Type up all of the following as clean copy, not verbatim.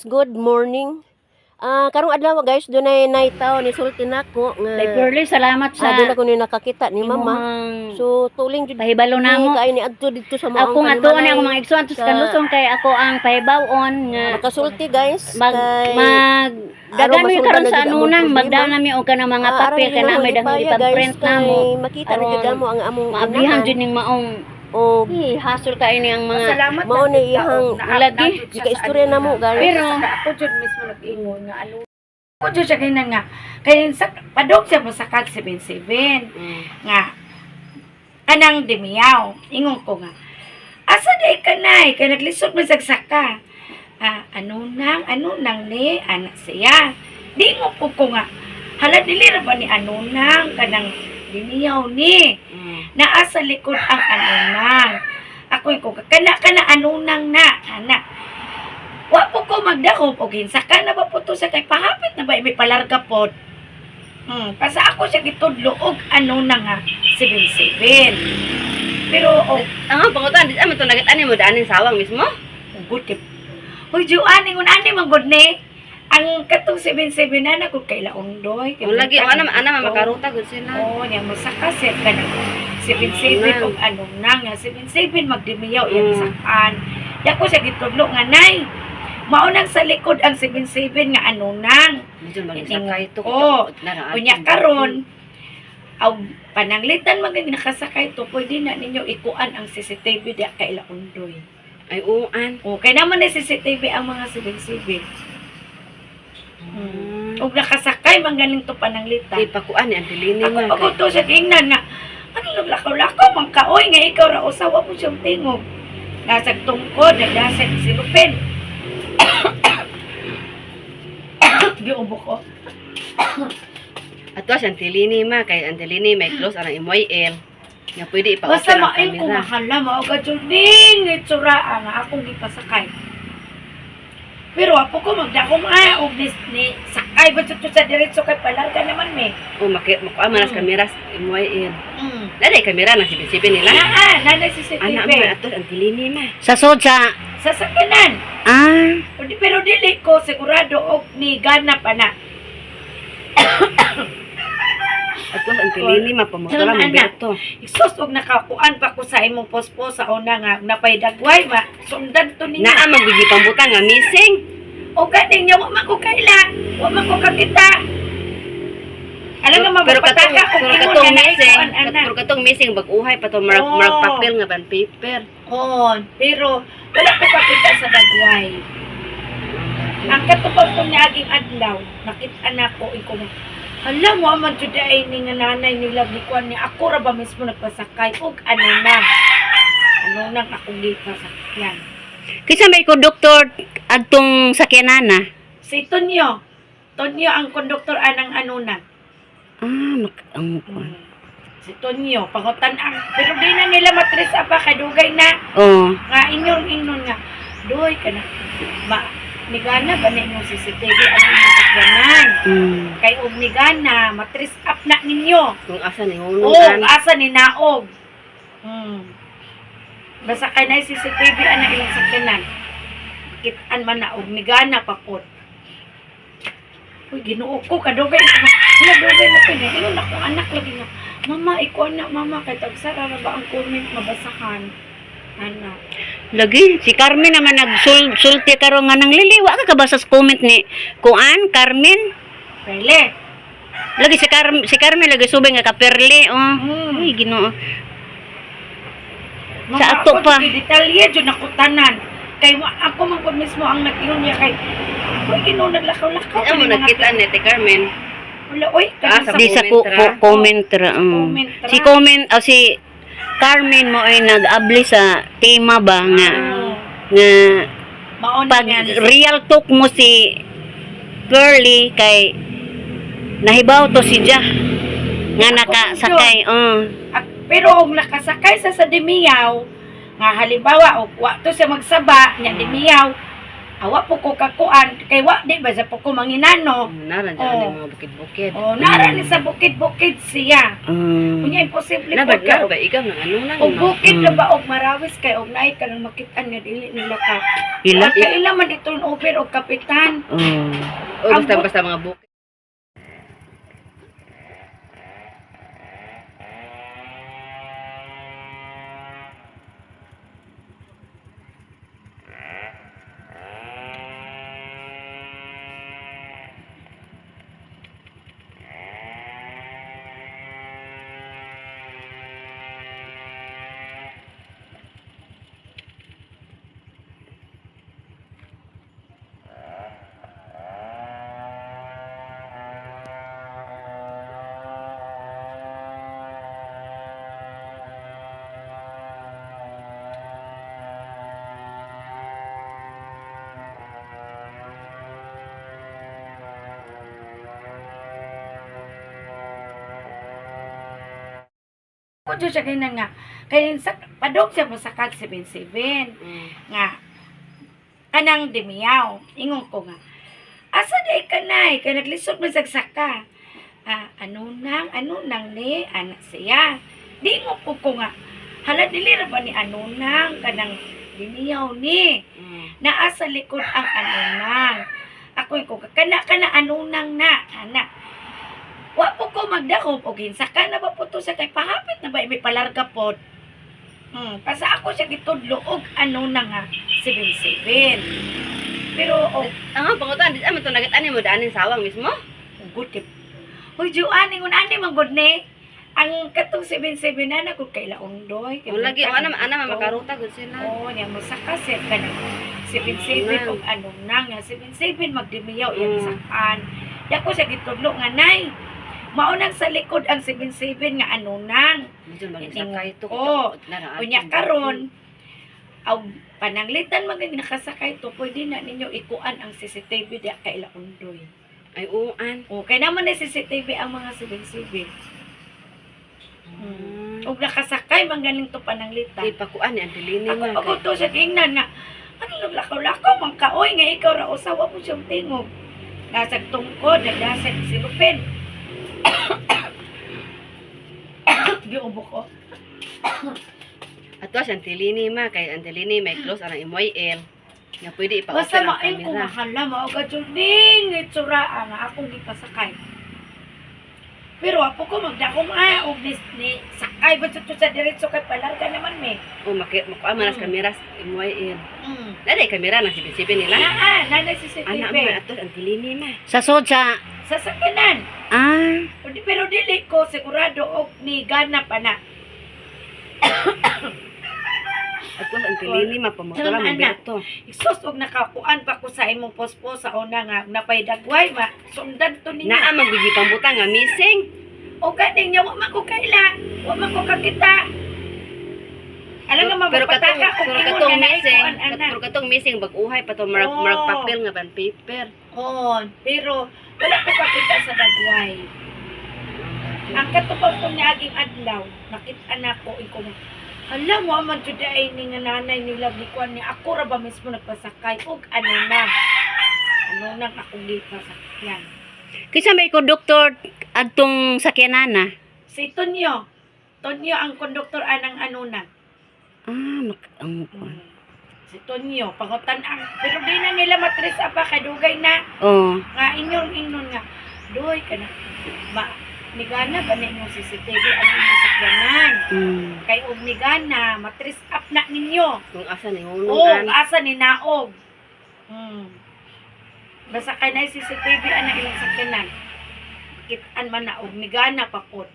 Good morning. Karong adlaw, guys, dunay naitaw ni sulti nako nga Kay Pearly, salamat sa doon ako ni nakakita ni mama. imong So tuling jud pahibalo ni namo. kay ni adto didto sa maong Ako nga tuon ni kanimalay. ako mga igsoon sa Kanluson kay ako ang pahibawon nga Makasulti, guys, mag kay mag aron dagan mi masultan karon na sa jud among anunang problema. magdala nami og kanang mga aron papel jud kana namo may dahong lipaya, guys, ipa-print namo. kay makita na jud Aron namo ang among maablihan inahan. jud ning maong Og eh, hasol kayo ni ang mga Salamat mao lang ni jud ka, iyang og na-up lagi. na jud siya sa Gika-istorya ano namo, na. guys. Pero Saka ako jud mismo nag-ingon nga ano. Ako jud siya kay nga kay sa padong siya mosakag 77 nga kanang dimiyaw. Ingon ko nga, "Asa day ka, nay?" Kay naglisod man sagsaka. "Ah, ano nang ni anak siya." Di mo po ko nga, "Hala, dili ra ba ni ano nang kanang dimiyaw ni?" Naa sa likod ang anunang. Ako ko kana kana anunang na ana. Wa po ko magdakop og hinsaka na ba po to sa kay pahapit na ba may palarga pod. Pasa ako siya gitudlo og ano na nga 77. Pero og Ang pangutan, di man to nagat ani mo daanin sawang mismo. good kay. Hoy Juan, ingon ani man gud ni. Ang katong 77 na na kog kay Laundoy. Kay Kung lagi butang ana ana dito. makaruta gud sila. Oo, niya masaka siya ka na. 77 og anong na nga 77 magdimiyaw iyang sakan. Ya ko siya gitudlo nga, "Nay. Mao nang sa likod ang 77 nga ano nang." Medyo magsakay to. Oo. Unya karon aw pananglitan man gani nakasakay to, pwede na ninyo ikuan ang CCTV diya kay Laundoy. Ay uan. Okay naman na CCTV ang mga 77. Og nakasakay man ganing to pananglitan. Di pakuan ni ang dilini Ako man. pag to siya tingnan nga, ano naglakaw-lakaw man ka, oy, nga ikaw ra usawa mo siyang tingog. Nasag tungkod, nagdasag silupin. Giubo ko. Ato siyang tilini ma kay ang tilini may close arang MYL. Nga pwede Basta ipa-open ang main ko camera. mahala, mao ka jud ning itsura ang akong gipasakay. Pero ako ko magdako mga og ni sakay ba jud to sa diretso kay palarga naman me. O maki makuan man as kamera sa MYL. Dali kamera na 77 nila. Naa, nanay CCTV. Ana man ato ang tilini ma. Sa sod sa Sa sakyanan. Pero dili ko sigurado og ni gana pa na. Ato ang tilini ma pamotora mo Ana. berto. Isus, og nakakuan pa ko sa imong pospos sa una nga napaydagway ma sundan to niya. Naa man gud gipambutan nga missing. O ganing niya wa man ko kaila, wa man ko kakita. Alam nga Pero katong mapataka kung pero ingon katong nga na missing, ikuan ana. pero katong missing bag-uhay pa to marag Oo. marag papel nga ban paper. Oo, pero wala ko kakita sa dagway. Ang katupag ko niya aging adlaw, nakita na ko iko nga. Hala mo man jud ay ni nga nanay nila gikuan niya. Ako ra ba mismo nagpasakay og ano na. Ano nang akong gipasakyan. Kinsa may konduktor adtong sakyanana? Si Tonyo. Tonyo ang konduktor anang ano na. Mak ang kuan. Si Tonyo, pangutan ang. Pero di na nila matris apa kay dugay na. Oh. Nga inyong ingnon nga. Doy ka na. Ma, nigana ba na inyong CCTV ang inyong sakyanan? Kay og nigana, matris up na ninyo. Kung asa ni Oo, hunong asa ni naog. Basta kay na CCTV ang ilang sakyanan. Kitaan man na og nigana pa pod. Uy, Ginoo ko, kadugay na. Hala, dugay na ko. Ingon ako anak lagi nga. "Mama, ikaw na, mama, kay tagsara na ba ang comment mabasahan?" Ana. Lagi si Carmen naman nagsulti karon nga nang liliwa ka kabasa sa comment ni kuan Carmen. Pele. Lagi si Carmen lagi subay nga kaperle oh. Uy, Ginoo. Mama, Sa ato ako, pa. jud, Detalye jud ako tanan. Kay ako man gud mismo ang nag-ingon niya kay uy, Ginoo, naglakaw-lakaw. Ano mo kini mga nakita ni Ate Carmen? Wala, oy, Ah, kanang sa Di sa comment ra. comment ra. Comment ra. Si comment o si Carmen mo ay nag-abli sa tema ba nga nga Mao na pag nga real talk mo si Pearly kay nahibaw to si Jah nga nakasakay oh. Pero og nakasakay sa Dimiyaw, nga halimbawa og wa to siya magsaba nya Dimiyaw, Awa po ko kakuan kay wa di ba sa po ko manginano. Naran dyan Oh. ang mga bukid-bukid. Oh, nara ni sa bukid-bukid siya. Unya imposible Na po ba, ka. na ba, ikaw nga ano lang. Og no? bukid na ba og marawis kay og naay ka nang makitaan nga dili nila ka. Ila? Kay ila man i-turn over og kapitan. Oh. O basta basta mga bukid. Ko jud siya kay nga kay sa padong siya mosakag 77 nga kanang dimiyaw. Ingon ko nga asa day ka nay kay naglisod man sa saka. Ah, ano nang ni anak siya. Di mo ko ko nga hala dili ra ba ni ano nang kanang dimiyaw ni. Naa sa likod ang anunang. Ako ko kana kana anunang na ana. Wa po ko magdakop og hinsaka na ba po to sa kay pahapit na ba may palarga pod. Pasa ako siya gitudlo og ano na nga 77. Pero og Ang nga pangutan, di aman to nagitan mo daanin sawang mismo. good kay. Hoy Juan, ingon ani man gud ni. Ang katong 77 na na kung kay Laundoy. Kay O lagi o Buntag, ana ana dito. makaruta gud sila. Oo, niya mo sa kaset ka na. 77 Ano og ano na nga 77 magdimiyaw yan Mm. sakan. Di ako siya gitudlo nga nay. Maunang sa likod ang 77 nga ano nang. Medyo magsakay to. Oo. Unya karon aw pananglitan man gani nakasakay to pwede na ninyo ikuan ang CCTV diya kay Laundoy. Ay uan. Okay naman na CCTV ang mga 77. Og nakasakay man ganing to pananglitan. Di pakuan ni Angelini Ako man. ako to sa tingnan nga ano naglakaw-lakaw man ka oy nga ikaw ra usawa mo siyang tingog. Nasag tungkod, nagdasag silupin. Giubo ko. Ato si Angelini ma kay Angelini may close anang MYL. Nga pwede ipa-open Basta ang main ko camera. mahala mao ka jud ning itsura ang akong gipasakay. Pero ako ko magdakom ah og ni sakay ba jud to sa diretso kay palarga naman me. O maki makuan man as kamera sa MYL. Dali kamera nang 77 nila. Naa, nanay Ana CCTV. man ato Angelini ma. Sa sod sa Sa sakyanan. ah O di- Pero dili ko sigurado og ni gana pa na. Ato Angelini ma pamotola Ana. mo berto. Isus og nakakuan pa ko sa imong pospo sa una nga napaydagway ma sundan to ninyo. Naa man gud gipambutan nga missing. O ganing niya wa man ko kaila, wa man ko kakita. Alam nga pero katong mapataka kung pero ingon katong nga missing, naikuan ana. pero katong missing bag-uhay pa to marag Oo. marag papel nga pan paper. Oo, pero wala ko kakita sa dagway. Ang katupag tong niaging adlaw, nakita na ko iko. Alam mo man jud ay ni nga nanay nila gikuan niya ako ra ba mismo nagpasakay og ano na. Ano nang akong gipasakyan. Kinsa may konduktor adtong sakyanana? Si Tonyo. Tonyo ang konduktor anang ano na. Ah, mak ang kuan. Si Tonyo, pangutan ang. Pero di na nila matres apa kay dugay na Oh. nga inyong ingnon nga doy ka na. Ma nigana ba na inyong CCTV ang inyong sakyanan? Kay og nigana, matres up na ninyo. Kung asa ni Oo, hunungan. asa ni naog. Basta kay na CCTV ana ilang sakyanan. Kitaan man na og nigana pa pod.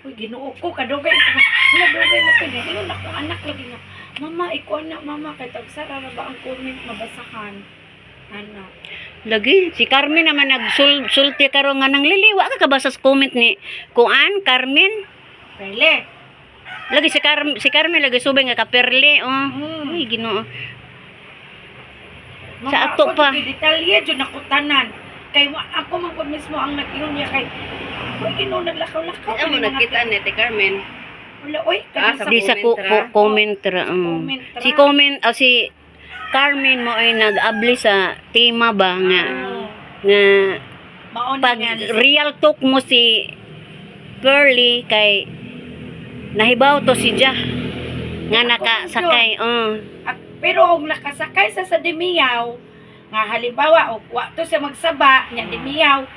Uy, Ginoo ko kadugay. Wala dugay na ko. Ingon ako anak lagi nga. Mama, ikaw na mama kay tagsara na ba ang comment mabasahan. Ana. Lagi si Carmen naman nagsulti karon nga nang liliwa ka kabasa sa comment ni kuan Carmen. Pele. Lagi si Carmen lagi subay nga kaperle oh. Uy, Ginoo. Mama, Sa ato ako pa. jud Detalye jud ako tanan. Kay ako man gud mismo ang nag-ingon niya kay Uy, Ginoo naglakaw-lakaw. Di mo kani mga nakita ni Ate Carmen. Wala, oy, Ah, kanang sa Di sa comment ra. comment ra. Comment ra. Si comment oh, si Carmen mo ay nag-abli sa tema ba nga nga Mao na pag nga ni- real talk mo si Pearly kay nahibaw to si Ja nga nakasakay. Oh. Pero og nakasakay sa Dimiyaw nga halimbawa og wa to siya magsaba nya Dimiyaw,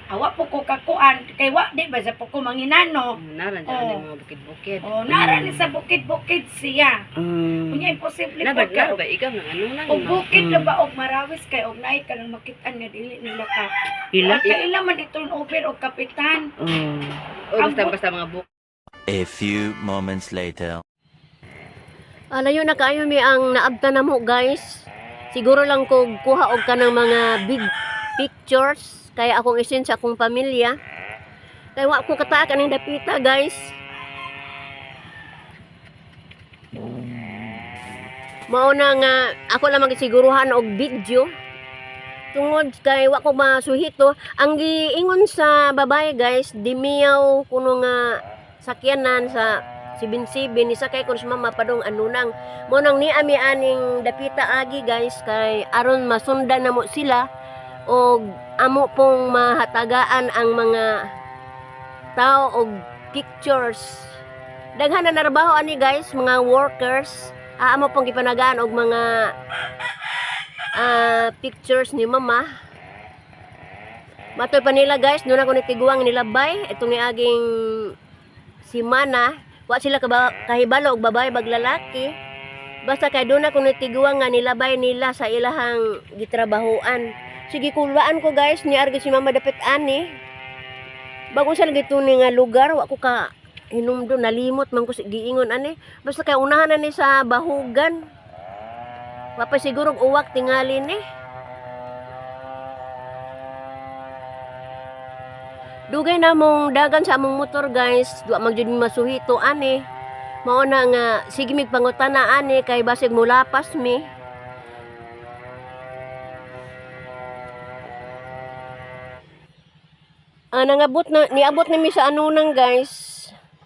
awa po ko kakuan kay wa di ba sa po ko manginano. Naran dyan Oh. ang mga bukid-bukid. Oh, nara ni sa bukid-bukid siya. Unya imposible Na po ba, ka. na ba, ikaw nga ano lang. Og bukid na ba og marawis kay og naay ka nang makitaan nga dili nila ka. Ila? Kay ila man i-turn over og kapitan. Oh. O basta basta mga bukid. A few moments later. Alayo na kaayo mi ang naabta na mo, guys. Siguro lang ko kuha og kanang mga big pictures kaya akong isend sa akong pamilya. Kay wa ko kataak aning dapita, guys. Mao na nga ako lang magisiguruhan og video tungod kay wa ko masuhito. Ang giingon sa babae, guys, dimiyaw kuno nga sakyanan sa 77 ni sakay kun si mama padong anunang. Mo nang ni ami aning dapita agi, guys, kay aron masundan na mo sila og amo pong mahatagaan ang mga tao og pictures. Daghan na narbaho ani, guys, mga workers. Amo pong gipanagaan og mga pictures ni mama. Matoy pa nila, guys, doon ako nitiguang nilabay itong niaging simana. Wa sila kahibalo og babae bag lalaki. Basta kay doon ako nitiguang nga nilabay nila sa ilahang gitrabahoan. Sige, kulwaan ko, guys, ni arga si mama dapit ani. Bago sa lagi ni nga lugar, wa ko ka hinumdum, nalimot man ko sa giingon ani. Basta kay unahan na ni sa bahugan. Wa pa siguro og uwak tingali ni. Dugay na mong dagan sa among motor, guys, duwa man jud mi masuhito ani. Mao na nga sige mig pangutana ani kay basig mulapas mi. Nangabot na niabot na mi sa anunang, guys.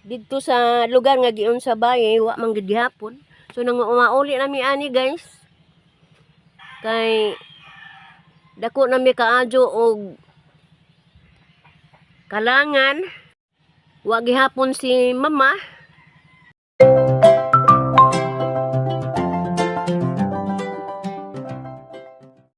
Didto sa lugar nga giun sa baye, wa man gid gihapon. So nang umauli na mi ani, guys. Kay dako na mi kaadyo og kalangan. Wa gihapon si mama.